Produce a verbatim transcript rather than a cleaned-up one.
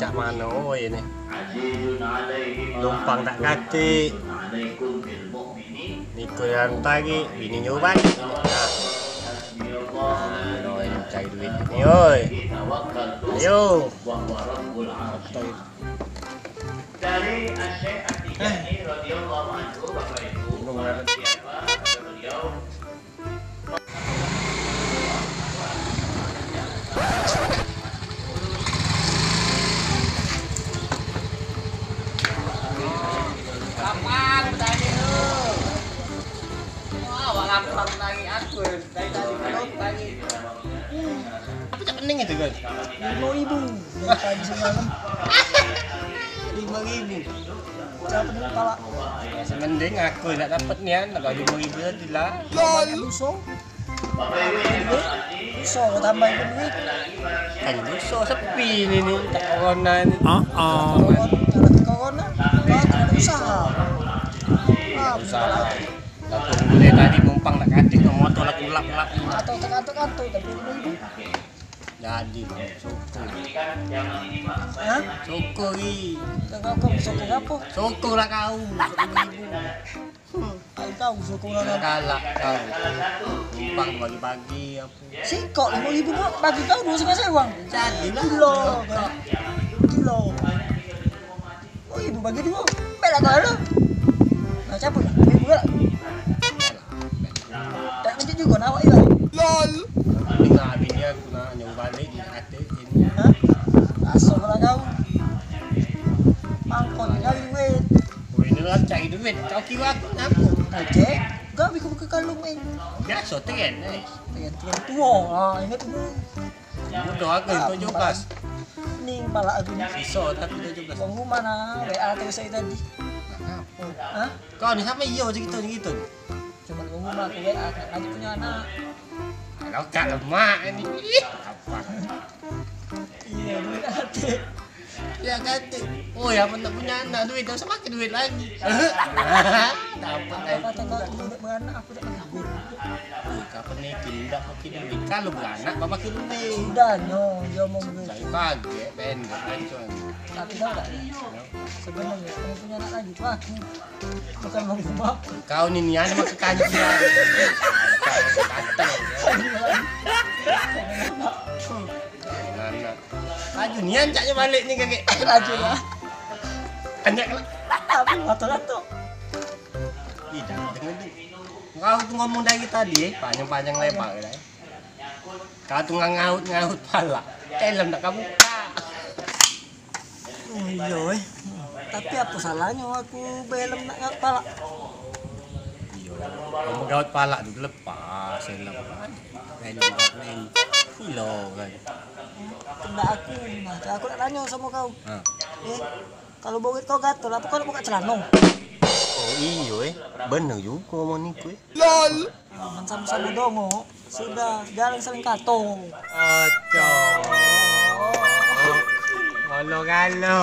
Cak mano ini? Numpang dak katik. Niko yang tadi, bini nyubat. Nah, ini cari duit ini, oi. Ayo. Dari Syekh At-Tijani radhiyallahu anhu, Bapak Ibu, barang siapa beliau Kapan bertanya lu? Wah, awak lapar lagi aku. Dari tadi belum lagi. Apa cak pening itu, Gun? Lima ribu. Dari tadi semalam. Lima ribu. Cak pening pala. Mending aku nak dapat nian, nak lima ribu tadi lah. Lol. Luso. Luso aku tambahin duit. Kan luso sepi ni, ni tak corona ni. Ah, ah. Corona, corona. Kau tak ada usaha. Ah, usaha. Aku mulai tadi numpang nak katik, motor lah kulap-kulap. Atau tak atau-atau, tapi lima ribu. Jadi, Bang, syukur. Hah? Syukur, Ri. Kau, kau syukur apa? Syukur lah kau. Hmm, ai kau syukur lah kau. Galak kau. Numpang bagi-bagi apa. Sikok lima ribu buat bagi kau dua setengah sewang. Jadilah. Gilo kau. Gilo. Oh, ibu bagi dua. Bela kau lah. Nah, cabut lah. Ibu lah. Tak mencet juga nak awak hilang. Lol. Ini nak bini aku nak nyuruh balik ni kata ini. Hah? Asal lah kau. Mangkon kali duit. Oh, ini lah cari duit. Kau kira aku ngaku. Ojek. Kau biko buka kalung ni. Biasa tren, eh. Tren, tren tua. Ah, ingat tu. Mudah aku tujuh belas. Ning pala aku ni. Iso tapi tujuh belas. Wong rumah nah, W A terus saya tadi. Hah? Kau ni sampai iyo cerita ni gitu. Cuma wong rumah aku W A, tak lagi punya anak. Kalau kak lemak ni. Ih, apa? Iya, duit hati. Ya kata, oh ya, amun tak punya anak, duit dah usah pakai duit lagi. Dapat lagi. Kata kau dulu nak beranak, aku tak pakai duit. Kapan ni tidak pakai duit? Kalau beranak, kau pakai duit. Sudah, no, dia omong duit. Saya kaget, pendek aja. Tapi tahu tak? Sebenarnya, kalau punya anak lagi, tu aku. Bukan mau rumah. Kau ni nian mah kekancian. Anak. Laju nian caknya balik ni kakek. Laju lah. Banyak lah. Tapi motor lah tu. Ih, jangan dengar ni. Kau tu ngomong dari tadi, eh, panjang-panjang lebar dah. Kau tu ngaut-ngaut pala. Helm dak kau buka. Oh, iyo, eh. Tapi apa salahnyo aku behelm nak ngaut pala? Iyo, kamu gaut pala tu lepas helm. Helm main pilo kan. Kena aku, nah, aku nak tanyo samo kau. Ha. Eh, kalau burit kau gatal, apa kau nak buka celano? Oh, iyo, eh. Bener juga ngomong niku, eh. Lol. Aman samo-samo dongo. Sudah, jalan saling kato. Oco. Galo-galo.